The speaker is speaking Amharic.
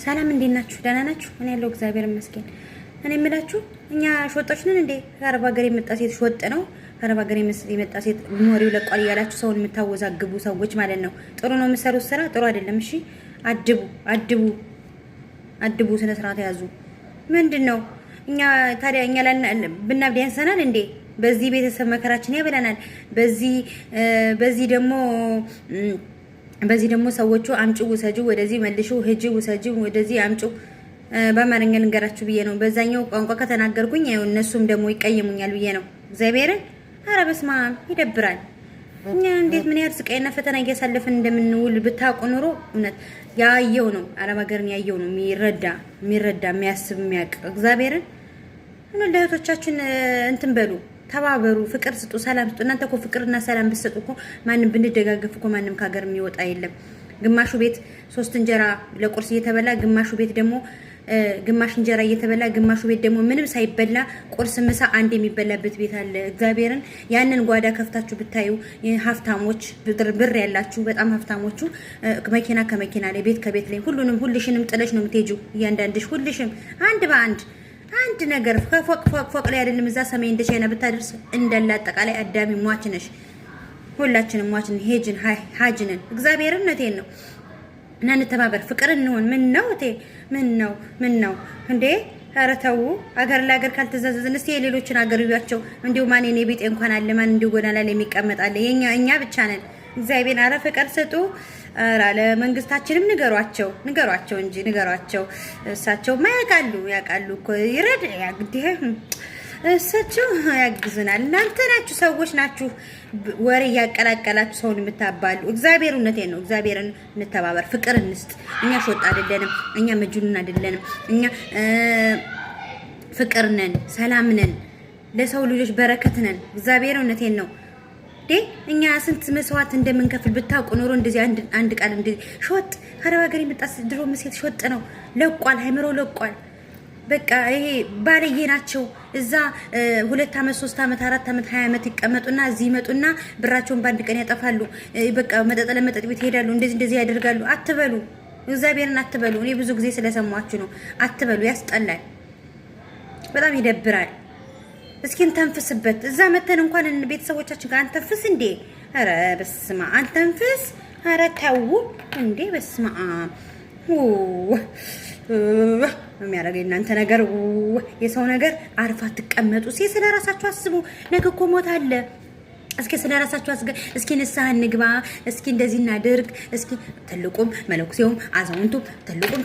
ሰላም እንዴት ናችሁ? ደህና ናችሁ? እኔ ያለው እግዚአብሔር ይመስገን። እኔ የምላችሁ እኛ ሾጦች ነን እንዴ? ከአረብ ሀገር የመጣ ሴት ሾጥ ነው፣ ከአረብ ሀገር የመጣ ሴት ሞሪው ለቋል እያላችሁ ሰውን የምታወዛግቡ ሰዎች ማለት ነው። ጥሩ ነው የምትሰሩት ስራ ጥሩ አይደለም። እሺ አድቡ፣ አድቡ፣ አድቡ፣ ስነ ስርዓት ያዙ። ምንድን ነው እኛ ታዲያ እኛ ብናብድ ያንሰናል እንዴ? በዚህ ቤተሰብ መከራችን ያበላናል። በዚህ በዚህ ደግሞ በዚህ ደግሞ ሰዎቹ አምጪ ውሰጂ፣ ወደዚህ መልሹ፣ ሂጂ ውሰጂ፣ ወደዚህ አምጪ። በአማርኛ ልንገራችሁ ብዬ ነው። በዛኛው ቋንቋ ከተናገርኩኝ እነሱም ደግሞ ይቀየሙኛል ብዬ ነው። እግዚአብሔርን ኧረ በስመ አብ ይደብራል። እኛ እንዴት ምን ያህል ስቃይና ፈተና እያሳለፍን እንደምንውል ብታውቁ ኑሮ እውነት ያየው ነው፣ አረብ ሀገርን ያየው ነው የሚረዳ የሚረዳ የሚያስብ የሚያውቅ እግዚአብሔርን ለእህቶቻችን እንትን በሉ፣ ተባበሩ፣ ፍቅር ስጡ፣ ሰላም ስጡ። እናንተ እኮ ፍቅርና ሰላም ብትሰጡ እኮ ማንም ብንደጋገፍ እኮ ማንም ከሀገር የሚወጣ የለም። ግማሹ ቤት ሶስት እንጀራ ለቁርስ እየተበላ፣ ግማሹ ቤት ደግሞ ግማሽ እንጀራ እየተበላ፣ ግማሹ ቤት ደግሞ ምንም ሳይበላ ቁርስ፣ ምሳ አንድ የሚበላበት ቤት አለ። እግዚአብሔርን ያንን ጓዳ ከፍታችሁ ብታዩ ሀብታሞች፣ ብር ያላችሁ በጣም ሀብታሞቹ መኪና ከመኪና ላይ፣ ቤት ከቤት ላይ ሁሉንም ሁልሽንም ጥለሽ ነው የምትሄጂው። እያንዳንድሽ ሁልሽም አንድ በአንድ አንድ ነገር ከፎቅ ፎቅ ፎቅ ላይ አይደለም እዛ ሰሜን እንደ ቻይና ብታደርስ እንዳለ አጠቃላይ አዳሚ ሟች ነሽ። ሁላችንም ሟች ነን። ሄጅን ሀጅንን እግዚአብሔርን እውነቴን ነው። እና እንተባበር፣ ፍቅር እንሆን። ምን ነው እቴ ምን ነው ምን ነው እንዴ? ኧረ ተው። አገር ለአገር ካልተዛዘዝን እስቲ የሌሎችን አገር እያቸው። እንዲሁ ማን የኔ ቢጤ እንኳን አለ፣ ማን እንዲሁ ጎዳና ላይ የሚቀመጥ አለ። የኛ እኛ ብቻ ነን። እግዚአብሔር አረ ፍቅር ስጡ። ኧረ ለመንግስታችንም ንገሯቸው፣ ንገሯቸው እንጂ ንገሯቸው። እሳቸውማ ያውቃሉ፣ ያውቃሉ እኮ ይረድ ያግዲህ እሳቸው ያግዙናል። እናንተ ናችሁ ሰዎች ናችሁ ወሬ እያቀላቀላችሁ ሰውን የምታባሉ። እግዚአብሔር እውነቴን ነው። እግዚአብሔርን እንተባበር፣ ፍቅር እንስጥ። እኛ ሾጥ አይደለንም። እኛ መጅኑን አይደለንም። እኛ ፍቅር ነን፣ ሰላም ነን፣ ለሰው ልጆች በረከት ነን። እግዚአብሔር እውነቴን ነው። እኛ ስንት መስዋዕት እንደምንከፍል ብታውቁ ኖሮ እንደዚህ አንድ ቃል እንደዚህ ሾጥ ከአረብ ሀገር የመጣ ድሮ ሴት ሾጥ ነው። ለቋል፣ ሃይምሮ ለቋል። በቃ ይሄ ባለዬ ናቸው። እዛ 2 አመት፣ 3 አመት፣ 4 አመት፣ 20 አመት ይቀመጡና እዚህ ይመጡና ብራቸውን በአንድ ቀን ያጠፋሉ። በቃ መጠጥ ለመጠጥ ቤት ይሄዳሉ። እንደዚህ እንደዚህ ያደርጋሉ። አትበሉ፣ እግዚአብሔርን አትበሉ። እኔ ብዙ ጊዜ ስለሰማችሁ ነው። አትበሉ፣ ያስጠላል፣ በጣም ይደብራል። እስኪ እንተንፍስበት። እዛ መተን እንኳን ቤተሰቦቻችን ጋር አንተንፍስ እንዴ? ኧረ በስመ አብ አንተንፍስ። ኧረ ተው እንዴ! በስመ አብ የሚያደርገኝ እናንተ ነገር፣ የሰው ነገር አርፋ ትቀመጡ። እስኪ ስለ ራሳችሁ አስቡ። ነገ እኮ ሞት አለ። እስኪ ስለ ራሳችሁ አስገ እስኪ ንስሐ እንግባ። እስኪ እንደዚህ እናድርግ። እስኪ ትልቁም መነኩሴውም አዛውንቱም ትልቁም